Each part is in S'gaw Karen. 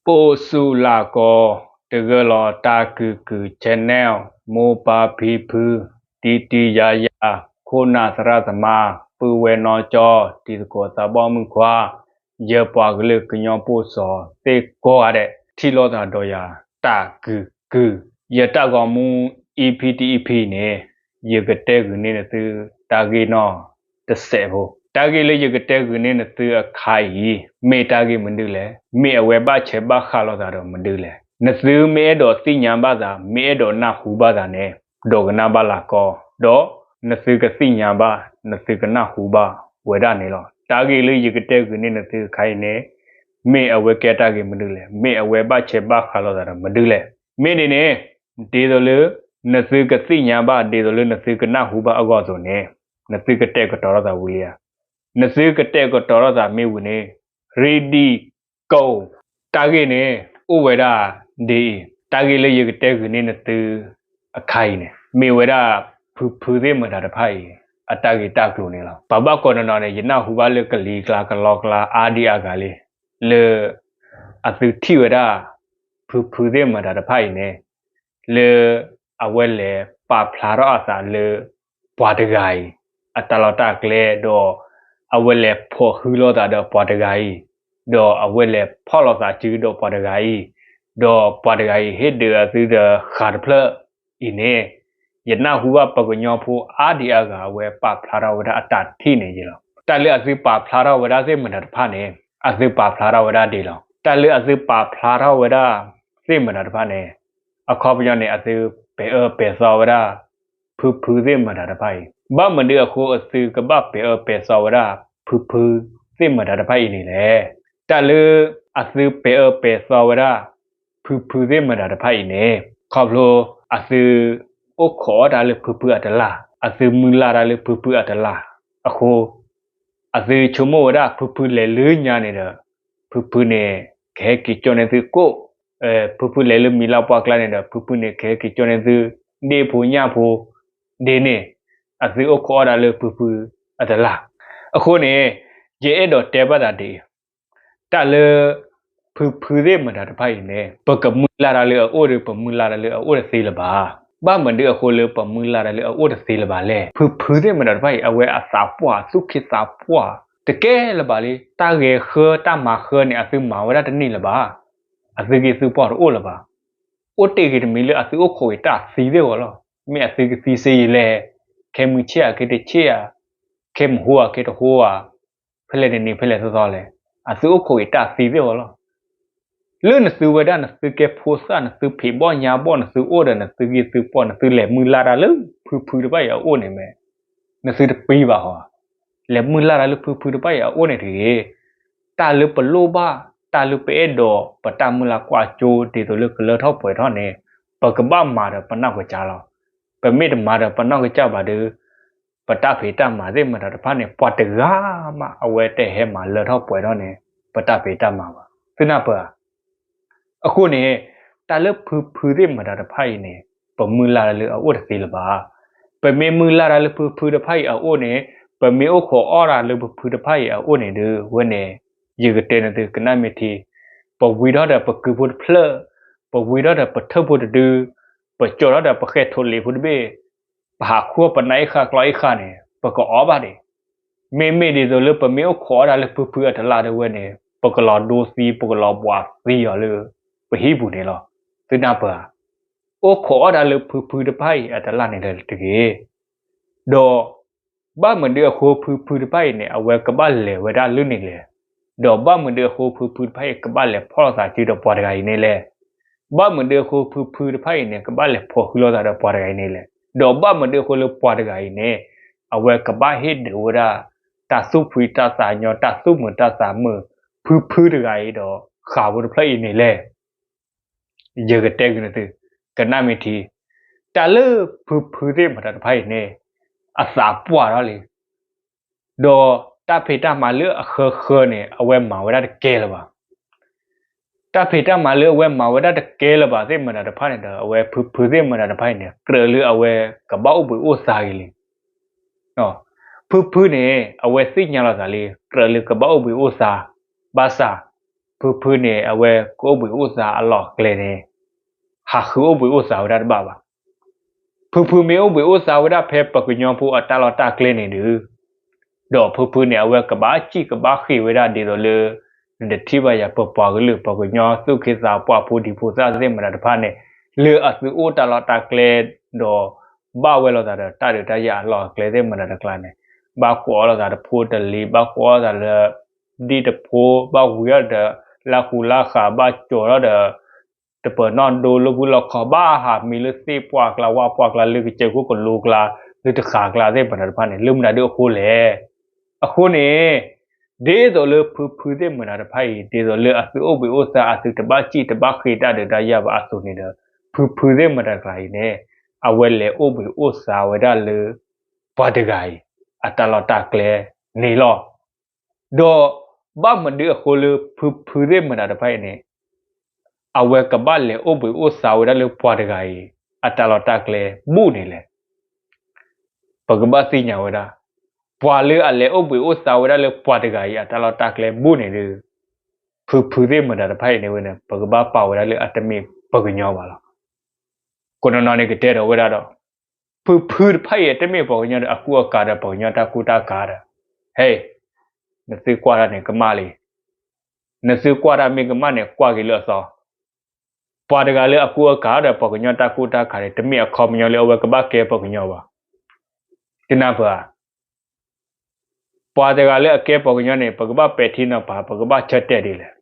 ပိာ်ဆူၣ်လၢ်ကီ တဂၢၢ်လီၤတၢ်ကုၢ်ကုၢ် channel မိၢ်ပၢ်ဖံဖု တံၤတံၤယၤယၤ ခိၣ်နၢ်သရၣ်သမါ ပုၢ်ဝဲၢ်နီၢ်ကၠီ တံၤသကိးသးဘီမုၣ်ခွါ ယပှၤကလုာ်ကညီပိၢ်စီၤသ့ၣ်ကိးဂၤဒဲး ထံၣ်လိာ်သးဒီးယၤ တၢ်ကုၢ်ကုၢ် ယတၢ်ဂီၤမူ EP တ EP န့ၣ် ယကတဲဂုာ်န့ၢ်နသု တၢ်ဂ့ၢ်နီၢ်တစဲးဖိ, တၢ်ဂ့ၢ်လၢယကတဲဂုာ်န့ၢ်နသုအခါအံၤ မ့ၢ်တၢ်ဂ့ၢ်မနုၤလဲၣ်, မ့ၢ်အဝဲဘၣ်ဆဲးဘၣ်ဃးလိာ်သးဒီးမနုၤလဲၣ်. နသုမ့ၢ်အဲၣ်ဒိးသ့ၣ်ညါဘၣ်သး မ့ၢ်အဲၣ်ဒိးနၢ်ဟူဘၣ်သးန့ၣ် ဒိကနၣ်ဘၣ်လၢ်ကီ, ဒီးနသုကသ့ၣ်ညါဘၣ် နသုကနၢ်ဟူဘၣ်ဝဲဒၣ်န့ၣ်လီၤ. တၢ်ဂ့ၢ်လၢယကတဲဂုာ်န့ၢ်နသုအခါအံၤန့ၣ် မ့ၢ်အဝဲကဲတၢ်ဂ့ၢ်မနုၤလဲၣ်, မ့ၢ်အဝဲဘၣ်ဆဲးဘၣ်ဃးလိာ်သးဒီးမနုၤလဲၣ်. မ့ၢ်ဒ်န့ၣ် ဒ်သိးလၢ နသုကသ့ၣ်ညါဘၣ် ဒ်သိးလၢနသုကနၢ်ဟူဘၣ်အဂီၢ်အသိးန့ၣ် နသုကတဲာ်ကတီၤထီၣ်သးဝံၤလံဧါ. နသုကတဲာ်ကတီၤထီၣ်သးမ့ၢ်ဝံၤန့ၣ် ready go. တၢ်ဂ့ၢ်န့ၣ် အိၣ်ဝဲဒၣ်ဒ်အံၤ, တၢ်ဂ့ၢ်လၢယကတဲဂုာ်န့ၢ်နသုအခါအံၤန့ၣ် မ့ၢ်ဝဲဒၣ်ဖုဖုသ့ၣ်မတၤတဖၣ်အံၤ အတၢ်ဂ့ၢ်တၢ်ကျိၤန့ၣ်လီၤ. ပှၤဘၣ်ကိးနီၢ်နီၢ်န့ၣ် ယနၢ်ဟူဘၣ်လၢကလံၤကျါကလီကျါအါဒံအါဂၤလံ လၢ အသုထံၣ်ဝဲဒၣ် ဖုဖုသ့ၣ်မတၤတဖၣ်အံၤန့ၣ် လၢအဝဲလဲၤပာ်ဖျါထီၣ်အသးလၢ ပှၤတဂၤအံၤ အတၢ်လီၢ်တၢ်ကျဲ ဒီးအဝဲလဲၤဖိးဟုလိာ်သးဒီးပှၤတဂၤအံၤ, ဒီးအဝဲလဲၤဖီၣ်လိာ်သးစုဒီးပှၤတဂၤအံၤ, ဒီးပှၤတဂၤအံၤ ဟ့ၣ်ဒုးအသုဒီးဃးတဖျၢၣ်အံၤန့ၣ် ယနၢ်ဟူဘၣ်ပှၤကညီဖိအါဒံအါဂၤ အဝဲပာ်ဖျါထီၣ်ဝဲဒၣ်အတၢ်ထံၣ်န့ၣ်ယလီၤ. တၢ်လၢအသုပာ်ဖျါထီၣ်ဝဲဒၣ်သ့ၣ်မတၤတဖၣ်န့ၣ် အသုပာ်ဖျါထီၣ်ဝဲဒၣ်ဒ်လီၤ. တၢ်လၢအသုပာ်ဖျါထီၣ်ဝဲဒၣ်သ့ၣ်မတၤတဖၣ်န့ၣ် အခီပညီန့ၣ် အသုပဲာ်အၢပဲာ်သီဝဲဒၣ် ဖုဖုသ့ၣ်မတၤတဖၣ်အံၤ, ဘၣ်မနုၤအဃိအသုကဘၣ်ပဲာ်အၢပဲာ်သီဝဲဒၣ် ဖုဖုသ့ၣ်မတၤတဖၣ်အံၤန့ၣ်လဲၣ်. တၢ်လၢအသုပဲာ်အၢပဲာ်သီဝဲဒၣ် ဖုဖုသ့ၣ်မတၤတဖၣ်အံၤန့ၣ် ခီဖျိအသုအိၣ်ခိးအီၣ်တၢ်လၢဖုဖုအတလၢ်, အသုမုၢ်လၢ်တၢ်လၢဖုဖုအတလၢ်အဃိ အသုဆိကမိၣ်ဝဲဒၣ် ဖုဖုလဲၤလၢညါန့ၣ်ဒီး ဖုဖုန့ၣ် ကဟဲက့ၤကၠီန့ၢ်သုကိၣ်, ဖုဖုလဲၤလၢမံၤလၢ်ပှၢ်ကျါန့ၣ်ဒီး ဖုဖုန့ၣ် ကဟဲက့ၤကၠီန့ၢ်သု ဒ့ၣ်ဖိညၣ်ဖိ ဒ်န့ၣ် အသုအိၣ်ခိးအီၣ်တၢ်လၢဖုဖုအတလၢ်. အဃိန့ၣ် ယအဲၣ်ဒိးတဲဘၣ်သးဒ်အံၤ, တၢ်လၢ ဖုဖုသ့ၣ်မတၤတဖၣ်အံၤန့ၣ် ပကမုၢ်လၢ်တၢ်လၢအအိၣ်ဒီး ပမုၢ်လၢ်တၢ်လၢအအိၣ်တသ့လၢၤဘၣ်. ဘၣ်မနုၤအဃိလၢပမုၢ်လၢ်တၢ်လၢအအိၣ်တသ့လၢၤဘၣ်လဲၣ်. ဖုဖုသ့ၣ်မတၤတဖၣ်အံၤ အဝဲအသးပှၢ် သူၣ်ခ့သးပှၢ် တကဲလၢၤဘၣ်လံ. တၢ်ဂဲၤဃၢတၢ်မၤဃၢန့ၣ် အသုမၤဝဲဒၣ်တန့ၢ်လၢၤဘၣ်. အသုဂံၢ်သုပီၢ်တအိၣ်လၢၤဘၣ်. အိၣ်တ့ၢ်ဂ့ၤတမံၤလၢအသုအိၣ်ခိးဂ့ၤတၢ်သံသ့ၣ်ဂီၤလီၤ. မ့ၢ်အသုကသံစ့ယံာ်လဲၣ်, ခဲမုၢ်ဆ့ၣ်ဧါ ခဲတဆ့ၣ်ဧါ, ခဲမုၢ်ဟါဧါ ခဲတဟါဧါ, ဖဲလဲၣ်တနံၤ ဖဲလဲၣ်သီသီလဲၣ်, အသုအိၣ်ခိးဂ့ၤတၢ်သံသ့ၣ်ဂီၤလီၤ. လၢနသုဝဲဒၣ် နသုကဲဖိသၣ် နသုဖံးဘီၣ်ညါဘီၣ် နသုအိၣ်ဒီးနသုဂံၢ်သုပီၢ် နသုလဲၤမုၢ်လၢ်တၢ်လၢဖုဖုတဖၣ်အံၤအအိၣ်န့ၣ်မ့ၢ် နသုတပံဘၣ်ဟီ. လဲၤမုၢ်လၢ်တၢ်လၢဖုဖုတဖၣ်အံၤအအိၣ်န့ၣ်တဂ့ၤ. တၢ်လၢပလိၣ်ဘၣ် တၢ်လၢပအဲၣ်ဒိး ပတၢ်မုၢ်လၢ်ကွၢ်စိ ဒ်သိးလၢကလၢထီၣ်ပှဲၤထီၣ်န့ၣ် ပကဘၣ်မၤဒီးပနီၢ်ကစၢ်လီၤ. ပမ့ၢ်တမၤဒီးပနီၢ်ကစၢ်ဘၣ်ဒီး ပတၢ်ဖံးတၢ်မၤသ့ၣ်မတၤတဖၣ်န့ၣ် ပှၤတဂၤမး အဝဲတဟဲမၤလၢထီၣ်ပှဲၤထီၣ်န့ၣ် ပတၢ်ဖံးတၢ်မၤဘၣ်. သုနၢ်ပၢၢ်ဧါ. အဃိန့ၣ် တၢ်လၢဖုဖုသ့ၣ်မတၤတဖၣ်အံၤန့ၣ် ပမုၢ်လၢ်တၢ်လၢအအိၣ်တသ့လၢၤဘၣ်. ပမ့ၢ်မုၢ်လၢ်တၢ်လၢဖုဖုတဖၣ်အံၤအအိၣ်န့ၣ် ပမ့ၢ်အိၣ်ခိးအီၣ်တၢ်လၢဖုဖုတဖၣ်အံၤအအိၣ်န့ၣ်ဒီး ဝဲန့ၣ် ယကတဲနသုကနၣ်မ့ၢ်ထံ, ပဝံထီၣ်ဒီးပကုဖိတဖျၢၣ်, ပဝံထီၣ်ဒီးပထၢၣ်ဖိတဒု, ပကၠီထီၣ်ဒီးပဃဲၢ်ထိးလ့းဖိတဘ့ၣ်, ပဟးဃုအီၣ်ပနၢ်အ့ၣ်ဃာ်ကျီအ့ၣ်ဃာ်န့ၣ် ပကအီၣ်ဘၣ်ဒံး. မ့မ့ၢ်ဒ်သိးလၢပမ့ၢ်အိၣ်ခိးအီၣ်တၢ်လၢဖုဖုအတလၢ်ဒီးဝဲန့ၣ် ပကလီၤဒိသံ ပကလီၤဘှးသံအီၤလၢ ပဟံၣ်ပူၤန့ၣ်လီၤ. သုနၢ်ပၢၢ်ဧါ. အိၣ်ခိးအီၣ်တၢ်လၢဖုဖုတဖၣ်အံၤအတလၢ်န့ၣ်လၢတဂ့ၤ. ဒီး ဘၣ်မနုၤအဃိဖုဖုတဖၣ်အံၤန့ၣ် အဝဲကဘၣ်လဲၤဝဲဒၣ်လၢန့ၣ်လဲၣ်. ဒီးဘၣ်မနုၤအဃိဖုဖုတဖၣ်အံၤ ကဘၣ်လဲၤဖီၣ်လိာ်သးစုဒီးပှၤတဂၤအံၤန့ၣ်လဲၣ်. ဘၣ်မနုၤအဃိဖုဖုတဖၣ်အံၤန့ၣ် ကဘၣ်လဲၤဖိးဟုလိာ်သးဒီးပှၤတဂၤအံၤန့ၣ်လဲၣ်. ဒီးဘၣ်မနုၤအဃိလၢပှၤတဂၤအံၤန့ၣ် အဝဲကဘၣ်ဟ့ၣ်ဒုးဝဲဒၣ် တၢ်သူၣ်ဖှံတၢ်သးညီ တၢ်သူၣ်မုာ်တၢ်သးမုာ် ဖုဖုတဂၤအံၤဒီး ဃးဖိတဖျၢၣ်အံၤန့ၣ်လဲၣ်. ယကတဲက့ၤနသု ကနၣ်မ့ၢ်ထံ, တၢ်လၢဖုဖုသ့ၣ်မတၤတဖၣ်အံၤန့ၣ် အသးပှၢ်ထီၣ်လံ. ဒီးတၢ်ဖံးတၢ်မၤလၢအဃၢဃၢန့ၣ် အဝဲမၤဝဲဒၣ်တကဲလၢၤဘၣ်. တၢ်ဖံးတၢ်မၤလၢအဝဲမၤဝဲဒၣ်တကဲလၢၤဘၣ်သ့ၣ်မတၤတဖၣ်န့ၣ်ဒီး အဝဲဖုဖုသ့ၣ်မတၤတဖၣ်အံၤန့ၣ် ကြၢးလၢအဝဲကဘၣ်အိၣ်ဘှံးအိၣ်သါဂ့ၤလံ. ဖုဖုန့ၣ် အဝဲသ့ၣ်ညါလီၤသးလံ ကြၢးလၢကဘၣ်အိၣ်ဘှံးအိၣ်သါ, ဘၣ်ဆၣ် ဖုဖုန့ၣ် အဝဲကအိၣ်ဘှံးအိၣ်သါအလီၢ်အကျဲန့ၣ် ဟးဃုအိၣ်ဘှံးအိၣ်သါဝဲဒၣ်တဘၣ်ဘၣ်. ဖုဖုမ့ၢ်အိၣ်ဘှံးအိၣ်သါဝဲဒၣ်ဖဲပှၤကညီဖိအတၢ်လီၢ်တၢ်ကျဲန့ၣ်ဒီး ဒီးဖုဖုန့ၣ် အဝဲကဘၣ်စံၣ်ကဘၣ်ဃ့ၢ်ဝဲဒၣ်ဒ်သိးလၢ နတထံၣ်ဘၣ်ယၤ ပပှၤကလုာ်ပှၤကညီသူၣ်က့သးပှၢ်ဖိဒံဖိသၣ်သ့ၣ်မတၤတဖၣ်န့ၣ် လၢအသုအိၣ်တၢ်လီၢ်တၢ်ကျဲ ဒီးဘၣ်ဝဲလိာ်သးဒီးတၢ်ဒုးတၢ်ယၤအလီၢ်အကျဲသ့ၣ်မတၤတကျါန့ၣ် ဘၣ်ကိးအီၤလိာ်သးတဖိတလံၤ ဘၣ်ကိးအီၤလိာ်သးလၢ ဒ်တဖိ ဘၣ်ဝံၤအီၤဒီး လၢဃူလၢဃာ် ဘၣ်ကၠီၤထီၣ်ဒီး တပၢၤနီၣ်ဒိလၢဖုလီခီ ဘၣ်ဟးမံၤလၢသ့ၣ်ပှၢ်ကျါ ဝၣ်ပှၢ်ကျါ လၢကစၢၢ်ခိၣ်ကလိကျါ လၢတဃာ်ကျါသ့ၣ်မတၤတဖၣ်န့ၣ် လၢမနုၤဒ်အဃိလဲၣ်. အဃိန့ၣ် ဒ်သိးလၢဖုဖုသ့ၣ်မတၤတဖၣ်အံၤ ဒ်သိးလၢအသုအိၣ်ဘှံးအိၣ်သါ အသုတဘၣ်စံၣ်တဘၣ်ဃ့ၢ်တၢ်ဒုးတၢ်ယၤဘၣ်အသိးန့ၣ်ဒီး ဖုဖုသ့ၣ်မတၤတကျါအံၤန့ၣ် အဝဲလဲၤအိၣ်ဘှံးအိၣ်သါဝဲဒၣ်လၢ ပှၤတဂၤအံၤ အတၢ်လီၢ်တၢ်ကျဲန့ၣ်လီၤ. ဒီးဘၣ်မနုၤအဃိလၢ ဖုဖုသ့ၣ်မတၤတဖၣ်အံၤန့ၣ် အဝဲကဘၣ်လဲၤအိၣ်ဘှံးအိၣ်သါဝဲဒၣ်လၢပှၤတဂၤအံၤ အတၢ်လီၢ်တၢ်ကျဲဘူးန့ၣ်လဲၣ်. ပကဘၣ်သ့ၣ်ညါဝဲဒၣ် ပှၤလၢအလဲၤအိၣ်ဘှံးအိၣ်သါဝဲဒၣ်လၢပှၤတဂၤအံၤ အတၢ်လီၢ်တၢ်ကျဲဘူးန့ၣ်ဒီး ဖုဖုသ့ၣ်မတၤတဖၣ်အံၤန့ၣ်ဝဲန့ၣ် ပကဘၣ်ပာ်ဝဲဒၣ်လၢအတမ့ၢ်ပှၤကညီဘၣ်လီၤ. ကိးနီၢ်နီၢ်န့ၣ်ကတဲဒီးဝဲဒၣ်ဒီး ဖုဖုတဖၣ်အံၤတမ့ၢ်ပှၤကညီဒီး အကူအကၤဒီးပှၤကညီတၢ်ကူတၢ်ကၤဒီး ဟဲ နသုကွၢ်တၢ်န့ၣ်ကမၣ်လံ. နသုကွၢ်တၢ်မ့ၢ်ကမၣ်န့ၣ် ကွၢ်က့ၤလၢအသီ. ပှၤတဂၤလၢအကူအကၤဒီးပှၤကညီတၢ်ကူတၢ်ကၤန့ၣ် တမ့ၢ်အခီပညီလၢအဝဲကဘၣ်ကဲပှၤကညီဘၣ်. တနၢ်ပၢၢ်ဧါ. ပှၤတဂၤလၢအကဲပှၤကညီန့ၣ် ပကဘၣ်ပဲာ်ထံနီၤဖး ပကဘၣ်ဆၢတဲာ်ဒ်လဲၣ်.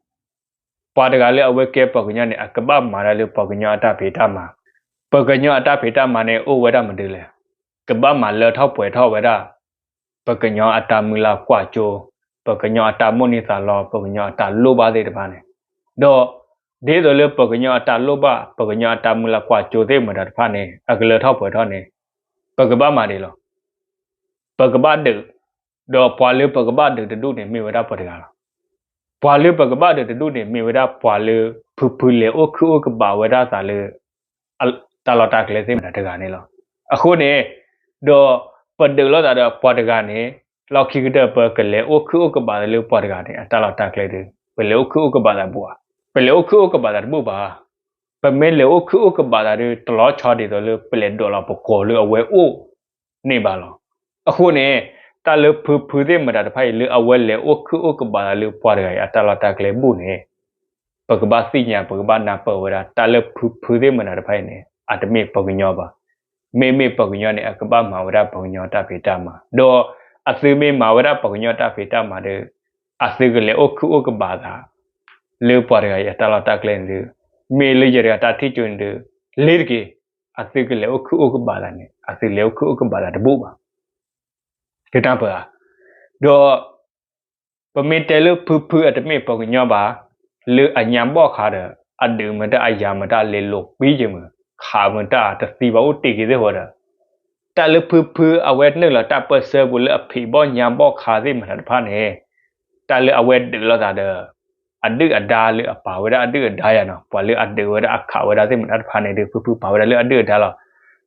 ပှၤတဂၤလၢအဝဲကဲပှၤကညီန့ၣ် အကဘၣ်မၤတၢ်လၢပှၤကညီအတၢ်ဖံးတၢ်မၤ, ပှၤကညီအတၢ်ဖံးတၢ်မၤန့ၣ် အိၣ်ဝဲဒၣ်မနုၤလဲၣ်. ကဘၣ်မၤလၢထီၣ်ပှဲၤထီၣ်ဝဲဒၣ် ပှၤကညီအတၢ်မုၢ်လၢ်ကွၢ်စိ, ပှၤကညီအတၢ်မိၣ်န့ၢ်သးလီ, ပှၤကညီအတၢ်လိၣ်ဘၣ်သ့ၣ်တဖၣ်န့ၣ်, ဒီးဒ်သိးလၢပှၤကညီအတၢ်လိၣ်ဘၣ် ပှၤကညီအတၢ်မုၢ်လၢ်ကွၢ်စိသ့ၣ်မတၤတဖၣ်န့ၣ် အကလၢထီၣ်ပှဲၤထီၣ်န့ၣ် ပကဘၣ်မၤဒ်လဲၣ်. ပကဘၣ်ဒုး, ဒီးပှၤလၢပကဘၣ်ဒုးတဒူၣ်န့ၣ် မ့ၢ်ဝဲဒၣ်ပှၤတဂၤလီၤ. ပှၤလၢပကဘၣ်ဒုးတဒူၣ်န့ၣ် မ့ၢ်ဝဲဒၣ်ပှၤလၢ ဖုဖုလဲၤအိၣ်ခုၣ်အိၣ်ကဘးဝဲဒၣ်သးလၢ တၢ်လီၢ်တၢ်ကျဲသ့ၣ်မတၤတဂၤန့ၣ်လီၤ. အဃိန့ၣ်, ဒီးပဒုးလိာ်သးဒီးပှၤတဂၤန့ၣ်, လီၢ်ခံကတၢၢ်ပကလဲၤအိၣ်ခုၣ်အိၣ်ကဘးသးလၢပှၤတဂၤန့ၣ် အတၢ်လီၢ်တၢ်ကျဲဒီး ပလဲၤအိၣ်ခုၣ်အိၣ်ကဘးသးဘူးဧါ. ပလဲၤအိၣ်ခုၣ်အိၣ်ကဘးသးတဘူးဘၣ်. ပမ့ၢ်လဲၤအိၣ်ခုၣ်အိၣ်ကဘးသးဒီး တလီၤဆီဒ်သိးလၢပလဲၤဒိးလီၤပကိာ်လၢအဝဲအိၣ်န့ၣ်ဘၣ်လီၤ. အဃိန့ၣ်, တၢ်လၢဖုဖုသ့ၣ်မတၤတဖၣ်အံၤလၢအဝဲလဲၤအိၣ်ခုၣ်အိၣ်ကဘးသးလၢပှၤတဂၤအံၤအတၢ်လီၢ်တၢ်ကျဲဘူးန့ၣ်, ပကဘၣ်သ့ၣ်ညါ ပကဘၣ်နၢ်ပၢၢ်ဝဲဒၣ် တၢ်လၢဖုဖုသ့ၣ်မတၤတဖၣ်အံၤန့ၣ် အတမ့ၢ်ပှၤကညီဘၣ်. မ့မ့ၢ်ပှၤကညီန့ၣ် အကဘၣ်မၤဝဲဒၣ်ပှၤကညီတၢ်ဖံးတၢ်မၤ, ဒီးအသုမ့ၢ်မၤဝဲဒၣ်ပှၤကညီတၢ်ဖံးတၢ်မၤဒီး အသုကလဲၤအိၣ်ခုၣ်အိၣ်ကဘးသး လၢပှၤတဂၤအံၤအတၢ်လီၢ်တၢ်ကျဲန့ၣ်ဒီး, မ့ၢ်လၢယတဂၤတၢ်ထံၣ်ကၠိန့ၣ်ဒီး, လ့ၤတက့ၢ်. အသုကလဲၤအိၣ်ခုၣ်အိၣ်ကဘးသးန့ၣ် အသုလဲၤအိၣ်ခုၣ်အိၣ်ကဘးသးတဘူးဘၣ်. တနၢ်ပၢၢ်ဧါ. ဒီး ပမ့ၢ်တဲလၢဖုဖုအတမ့ၢ်ပှၤကညီဘၣ်, လၢအညါဘီၣ်ခါဒီး အဒုးမတၤ အယၤမတၤ လဲၤလိာ်ကွံယဲၢ်မုၢ် ခးမတၤ တသံဘၣ်အိၣ်တ့ၢ်က့ၤသ့ၣ်ဃီဒီး, တၢ်လၢဖုဖုအဝဲနုာ်လီၤတၢ်ပၢၢ်ဆၢပူၤလၢအဖံးဘီၣ်ညါဘီၣ်ခါသ့ၣ်မတၤတဖၣ်န့ၣ်, တၢ်လၢအဝဲဒုးလိာ်သးဒီး အဒုၣ်အဒါလၢအပာ်ဝဲဒၣ်အဒုၣ်အဒါယၤနီၤ, ပှၤလၢအဒုးဝဲဒၣ်အခးဝဲဒၣ်သ့ၣ်မတၤတဖၣ်န့ၣ်ဒီး ဖုဖုပာ်ဝဲဒၣ်လၢအဒုၣ်အဒါလီၤ.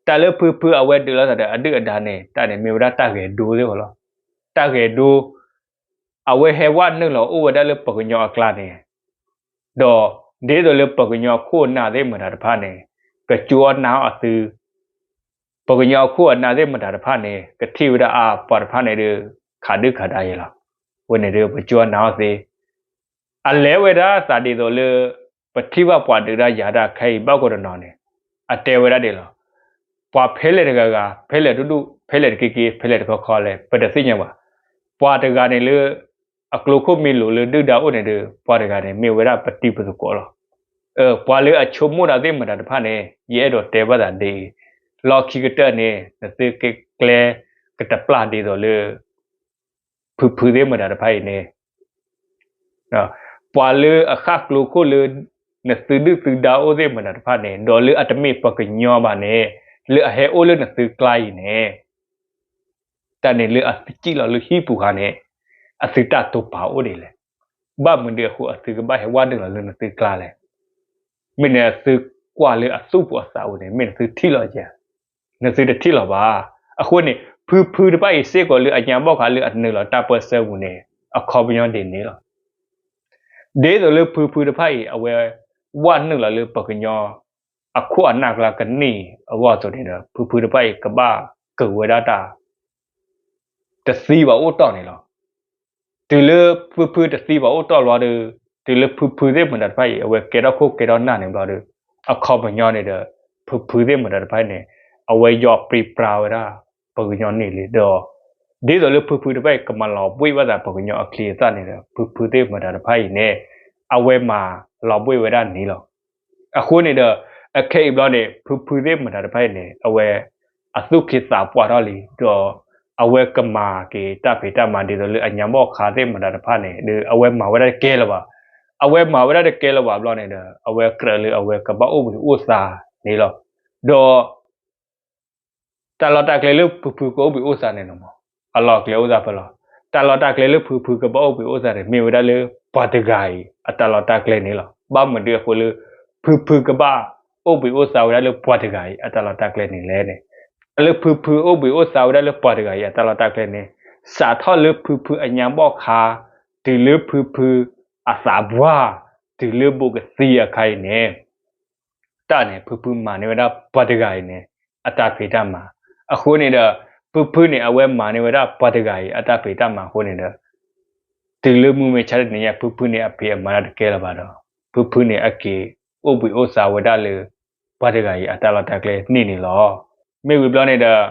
တၢ်လၢဖုဖုအဝဲဒုးလိာ်သးဒီးအဒုၣ်အဒါန့ၣ် တၢ်န့ၣ်မ့ၢ်ဝဲဒၣ်တၢ်ဂဲၤဒိသ့ၣ်ဃီလီၤ. တၢ်ဂဲၤဒိ အဝဲဟဲဝဲနုာ်လီၤအိၣ်ဝဲဒၣ်လၢပှၤကညီအကျါန့ၣ်, ဒီးဒ်သိးလၢပှၤကညီခိၣ်နၢ်သ့ၣ်မတၤတဖၣ်န့ၣ် ကကၠိအီၣ်နၢ်အီၣ်အသု, ပှၤကညီအခိၣ်အနၢ်သ့ၣ်မတၤတဖၣ်န့ၣ် ကထံၣ်ဝဲဒၣ်အါ ပှၤတဖၣ်န့ၣ်ဒီး ခးဒုၣ်ခးဒါယဲၢ်လီၤ. အဝဲန့ၣ်ဒီးပကၠိအီၣ်နၢ်အီၣ်သ့ အလဲၤဝဲဒၣ်သးဒ်သိးလၢ ပထံၣ်ဘၣ်ပှၤဒုးတၢ်ယၤတၢ်ခဲအံၤဘၣ်ကိးတနီၤန့ၣ်, အတဲဝဲဒၣ်ဒ်လီၤ. ပှၤဖဲလဲၣ်တဂၤဂၤ ဖဲလဲၣ်တဒူၣ် ဖဲလဲၣ်တက့ၢ်က့ၢ် ဖဲလဲၣ်တခီခီလဲၣ် ပတသ့ၣ်ညါဘၣ်. ပှၤတဂၤန့ၣ်လၢ အကျိခိၣ်မ့ၢ်လိၤလၢဒုၣ်ဒါအိၣ်န့ၣ်ဒီး ပှၤတဂၤန့ၣ်မ့ၢ်ဝဲဒၣ်ပတံၤပသကိးလီၤ. ပှၤလၢအဆိကမိၣ်တၢ်သ့ၣ်မတၤတဖၣ်န့ၣ် ယအဲၣ်ဒိးတဲဘၣ်သးဒ်အံၤ, လီၢ်ခံကတၢၢ်န့ၣ် နသုကကျဲကတပျၢ်ဒ်သိးလၢ ဖုဖုသ့ၣ်မတၤတဖၣ်အံၤန့ၣ် ပှၤလၢအဃၣ်ကျိခိၣ်လၢ နသုဒုၣ်သုဒါအိၣ်သ့ၣ်မတၤတဖၣ်န့ၣ် ဒီးလၢအတမ့ၢ်ပှၤကညီဘၣ်န့ၣ် လၢအဟဲအိၣ်လၢနသုကျါအံၤန့ၣ် တၢ်န့ၣ်လၢအသုစံၣ်လီၤလၢဟံၣ်ပူၤခါန့ၣ် အသုတၢ်တိာ်ပာ်အိၣ်ဒ်လဲၣ်. ဘၣ်မနုၤအဃိအသုကဘၣ်ဟဲဝဲနုာ်လီၤလၢနသုကျါလဲၣ်. မ့ၢ်န့ၣ်အသုကွၢ်လၢအသူၣ်ပူၤအသးပူၤန့ၣ် မ့ၢ်နသုထံၣ်လီၤဧါ. နသုတထံၣ်လီၤဘၣ်. အဃိန့ၣ် ဖုဖုတဖၣ်အံၤစ့ၢ်ကီးလၢအညါဘီၣ်ခါလၢအနုာ်လီၤတၢ်ပၢၢ်ဆၢပူၤန့ၣ် အခီပညီဒ်န့ၣ်လီၤ. ဒ်သိးလၢဖုဖုတဖၣ်အံၤ အဝဲဝဲနုာ်လီၤလၢပှၤကညီအခိၣ်အနၢ်ကျါကန့ၢ်အဂီၢ်အသိးန့ၣ်ဒီး ဖုဖုတဖၣ်အံၤကဘၣ်ကဝဲဒၣ်တၢ် တသံဘၣ်အိၣ်တီၢ်န့ၣ်လီၤ. တုၤလၢဖုဖုတသံဘၣ်အိၣ်တီၢ်လီၤဒီး တုၤလၢဖုဖုသ့ၣ်မတၤတဖၣ်အံၤ အဝဲကဲထီၣ်ခိၣ်ကဲထီၣ်နၢ်န့ၣ်ဘျီဒီး အခီပညီန့ၣ်ဒီး ဖုဖုသ့ၣ်မတၤတဖၣ်အံၤန့ၣ် အဝဲယီၤပြံပြါဝဲဒၣ် ပှၤကညီန့ၣ်လံဒီး ဒ်သိးလၢဖုဖုတဖၣ်အံၤ ကမၤလီၤဘှံးဘၣ်သးပှၤကညီအချံအသၣ်န့ၣ်ဒီး ဖုဖုသ့ၣ်မတၤတဖၣ်အံၤန့ၣ် အဝဲမၤလီၤဘှံးဝဲဒၣ်န့ၣ်လီၤ. အဃိန့ၣ်ဒီး အခဲအံၤဘျီန့ၣ် ဖုဖုသ့ၣ်မတၤတဖၣ်အံၤန့ၣ် အဝဲ အသူၣ်က့သးပှၢ်ထီၣ်လံ ဒီး အဝဲကမၤက့ၤတၢ်ဖံးတၢ်မၤဒ်သိးလၢအညါဘီၣ်ခါသ့ၣ်မတၤတဖၣ်န့ၣ် ဒီးအဝဲမၤဝဲဒၣ်တကဲလၢၤဘၣ်. အဝဲမၤဝဲဒၣ်တကဲလၢၤဘၣ်ဘျီန့ၣ်ဒီး အဝဲကြၢးလၢအဝဲကဘၣ်အိၣ်ဘှံးအိၣ်သါန့ၣ်လီၤ. ဒီး တၢ်လီၢ်တၢ်ကျဲလၢဖုဖုကအိၣ်ဘှံးအိၣ်သါန့ၣ်လီၤမး အလီၢ်ကျဲအိၣ်သးဖဲလီၤ. တၢ်လီၢ်တၢ်ကျဲလၢဖုဖုကဘၣ်အိၣ်ဘှံးအိၣ်သါန့ၣ် မ့ၢ်ဝဲဒၣ်လၢပှၤတဂၤအံၤအတၢ်လီၢ်တၢ်ကျဲန့ၣ်လီၤ. ဘၣ်မနုၤအဃိလၢ ဖုဖုကဘၣ်အိၣ်ဘှံးအိၣ်သါဝဲဒၣ်လၢပှၤတဂၤအံၤအတၢ်လီၢ်တၢ်ကျဲန့ၣ်လဲၣ်န့ၣ် လၢဖုဖုအိၣ်ဘှံးအိၣ်သါဝဲဒၣ်လၢပှၤတဂၤအံၤအတၢ်လီၢ်တၢ်ကျဲန့ၣ် စးထီၣ်လၢဖုဖုအညါဘီၣ်ခါ တုၤလၢဖုဖုအသးပှၢ် တုၤလၢဘူးကသံအခါအံၤန့ၣ် တၢ်န့ၣ် ဖုဖုမၤန့ၢ်ဝဲဒၣ်ပှၤတဂၤအံၤန့ၣ် အတၢ်ဖံးတၢ်မၤ အဃိန့ၣ်ဒီး ဖုဖုန့ၣ် အဝဲမၤန့ၢ်ဝဲဒၣ်ပှၤတဂၤအံၤအတၢ်ဖံးတၢ်မၤအဃိန့ၣ်ဒီး တုၤလၢမုၢ်မဆါတနံၤညါ ဖုဖုန့ၣ် အဖံးအမၤတၢ်တကဲလၢၤဘၣ်ဒီး ဖုဖုန့ၣ် အက့ၤအိၣ်ဘှံးအိၣ်သါဝဲဒၣ်လၢ ပှၤတဂၤအံၤအတၢ်လီၢ်တၢ်ကျဲန့ၣ်န့ၣ်လီၤ. မ့ၢ်ဝံၤဘျီန့ၣ်ဒီး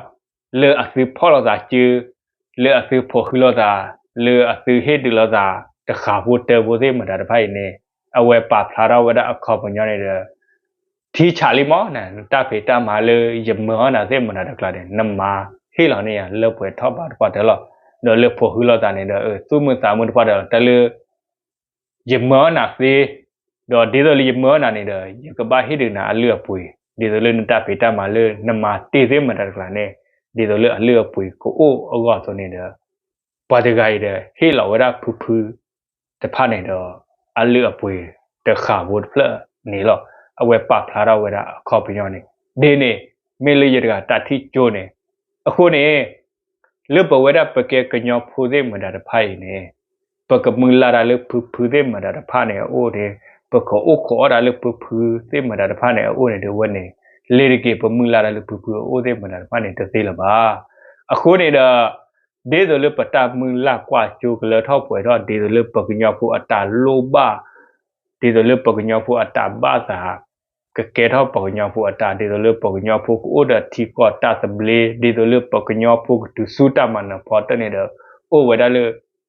လၢအသုဖီၣ်လိာ်သးစု လၢအသုဖိးဟုလိာ်သး လၢအသုဟ့ၣ်ဒုးလိာ်သး တဃာ်ဖိတၢဖိသ့ၣ်မတၤတဖၣ်အံၤန့ၣ် အဝဲပာ်ဖျါထီၣ်ဝဲဒၣ်အခီပညီန့ၣ်ဒီး ထံဆးလံမး နတၢ်ဖံးတၢ်မၤလၢယမၢအီၣ်နၤသ့ၣ်မတၤတကျါန့ၣ် နမၤဟ့ၣ်လီၤန့ၢ်ယၤလၢပှဲၤထီၣ်ဘးတပှၢ်တၢၢ်လီၤ. ဒီးလၢဖိးဟုလိာ်သးန့ၣ်ဒီး သူၣ်မုာ်သးမုာ်တပှၢ်တၢၢ်လီၤ တၢ်လၢ ယမၢနၤသ့, ဒီးဒ်သိးလၢယမၢနၤန့ၣ်ဒီး ယကဘၣ်ဟ့ၣ်ဒုးနၤအလုၢ်အပှ့ၤ, ဒ်သိးလၢနတၢ်ဖံးတၢ်မၤလၢနမၤတ့ၢ်သ့ၣ်မတၤတကျါန့ၣ်, ဒ်သိးလၢအလုၢ်အပှ့ၤကအိၣ်အဂီၢ်အသိးန့ၣ်ဒီး, ပှၤတဂၤအံၤဒီး ဟ့ၣ်လီၤဝဲဒၣ်ဖုဖုတဖၣ်န့ၣ်ဒီး အလုၢ်အပှ့ၤတဃာ်ဖိတဖျၢၣ်န့ၣ်လီၤ. အဝဲပာ်ဖျါထီၣ်ဝဲဒၣ်အခီပညီန့ၣ်, ဒ်န့ၣ် မ့ၢ်လၢယတဂၤတၢ်ထံၣ်ကၠိန့ၣ်, အဃိန့ၣ် လၢပဝဲဒၣ်ပကဲကညီဖိသ့ၣ်မတၤတဖၣ်အံၤန့ၣ်, ပကမုၢ်လၢ်တၢ်လၢဖုဖုသ့ၣ်မတၤတဖၣ်န့ၣ်အအိၣ်န့ၣ်, ပကအိၣ်ခိးအီၣ်တၢ်လၢဖုဖုသ့ၣ်မတၤတဖၣ်န့ၣ်အအိၣ်န့ၣ်ဒီးဝဲန့ၣ်, လ့ၤတက့ၤပမုၢ်လၢ်တၢ်လၢဖုဖုအအိၣ်သ့ၣ်မတၤတဖၣ်န့ၣ်တသ့လၢၤဘၣ်. အဃိန့ၣ်ဒီး ဒ်သိးလၢပတၢ်မုၢ်လၢ်ကွၢ်စိကလၢထီၣ်ပှဲၤထီၣ် ဒ်သိးလၢပကညီဖိအတၢ်လိၣ်ဘၣ် ဒ်သိးလၢပကညီဖိအတၢ်ဘၣ်သး, ကကဲထီၣ်ပှၤကညီဖိအတၢ်, ဒ်သိးလၢပှၤကညီဖိကအိၣ်ဒီးထံကီၢ်တၢ်သဘျ့, ဒ်သိးလၢပှၤကညီဖိကတုၤဆူတၢ်မၤနၢၤဖီတၢၣ်န့ၣ်ဒီး, အိၣ်ဝဲဒၣ်လၢ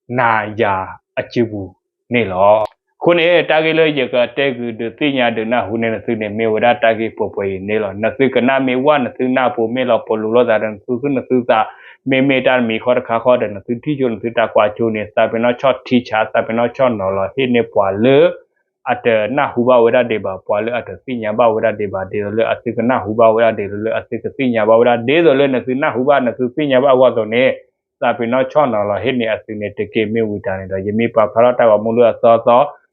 နၤယၤအစုပူၤန့ၣ်လီၤ. အဃိန့ၣ် တၢ်ဂ့ၢ်လၢယကတဲဂုာ်ဒုးသ့ၣ်ညါဒုးနၢ်ဟူန့ၢ်နသုန့ၣ် မ့ၢ်ဝဲဒၣ်တၢ်ဂ့ၢ်ပှဲၤပှဲၤအံၤန့ၣ်လီၤ. နသုကနၣ်မ့ၢ်ဝဲ နသုနၢ်ပူၤမ့ၢ်လီၤ ပလူၤလိာ်သးဒီးနသုသူၣ်နသုသး, မ့မ့ၢ်တၢ်တမံၤဃီတခါဃီဒီး နသုထံၣ်ကၠိ နသုတၢ်ကွၢ်ကၠိန့ၣ် သးပ့ၤနီၣ်ဆီၣ်ထံဆး, သးပ့ၤနီၣ်ဆီၣ်နီၤလီၤဟ့ၣ်န့ၢ်ပှၤလၢ အတနၢ်ဟူဘၣ်ဝဲဒၣ်ဒံးဘၣ်, ပှၤလၢအတသ့ၣ်ညါဘၣ်ဝဲဒၣ်ဒံးဘၣ်, ဒ်သိးလၢအသုကနၢ်ဟူဘၣ်ဝဲဒၣ်, ဒ်သိးလၢအသုကသ့ၣ်ညါဘၣ်ဝဲဒၣ်, ဒ်သိးလၢနသုနၢ်ဟူဘၣ် နသုသ့ၣ်ညါဘၣ်အဂီၢ်အသိးန့ၣ်, သးပ့ၤနီၣ်ဆီၣ်နီၤလီၤဟ့ၣ်န့ၢ်အသုန့ၣ်တက့ၢ်. မ့ၢ်ဝံၤတၢ်န့ၣ်ဒီး ယမ့ၢ်ပာ်ဖျါထီၣ်တၢ်ဂီၤမူလၢအသီသ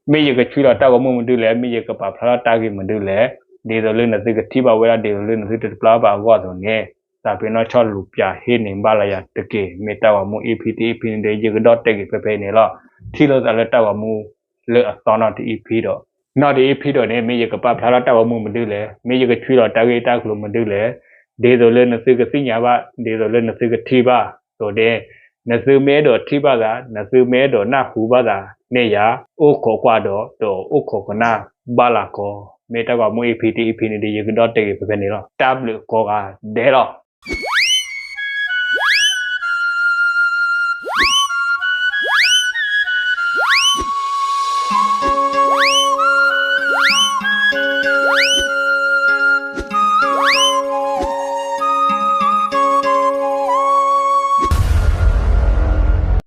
ီ, မ့ၢ်ယကဆွံလီၤတၢ်ဂီၤမူမနုၤလဲၣ်, မ့ၢ်ယကပာ်ဖျါထီၣ်တၢ်ဂ့ၢ်မနုၤလဲၣ်, ဒ်သိးလၢနသုကထံၣ်ဘၣ်ဝဲဒၣ်, ဒ်သိးလၢနသုတတပျၢ်ဘၣ်အဂီၢ်အသိးန့ၣ်, သးပ့ၤနီၣ်ဆီၣ်လူၤပၠးဟ့ၣ်န့ၢ်ဘၣ်လၢယၤတက့ၢ်. မ့ၢ်တၢ်ဂီၤမူ EP တ EP န့ၣ်ဒီး ယကဒီၣ်တဲာ်က့ၤဖဲဖဲအံၤန့ၣ်လီၤ. ထံၣ်လိာ်သးလၢတၢ်ဂီၤမူလၢအသီနီၣ်တ EP ဒီး, နီၣ်တ EP ဒီးန့ၣ် မ့ၢ်ယကပာ်ဖျါထီၣ်တၢ်ဂီၤမူမနုၤလဲၣ်, မ့ၢ်ယကဆွံလီၤတၢ်ဂ့ၢ်တၢ်ကျိၤမနုၤလဲၣ်, ဒ်သိးလၢနသုကသ့ၣ်ညါဘၣ်, ဒ်သိးလၢနသုကထံၣ်ဘၣ်အသိးန့ၣ်, နသုမ့ၢ်အဲၣ်ဒိးထံၣ်ဘၣ်သး, နသုမ့ၢ်အဲၣ်ဒိးနၢ်ဟူဘၣ်သးန့ၣ်ယၤ, အိၣ်ခိးကွၢ်ဒီး, ဒီးအိၣ်ခိးကနၣ်ဘၣ်လၢကီ, မ့ၢ်တၢ်ဂီၤမူ EP တ EP န့ၣ်ဒီး ယကဒီၣ်တဲာ်က့ၤဖဲဖဲန့ၣ်လီၤ. တၢ်ဘျုးကိးဂၤဒဲးလီၤ.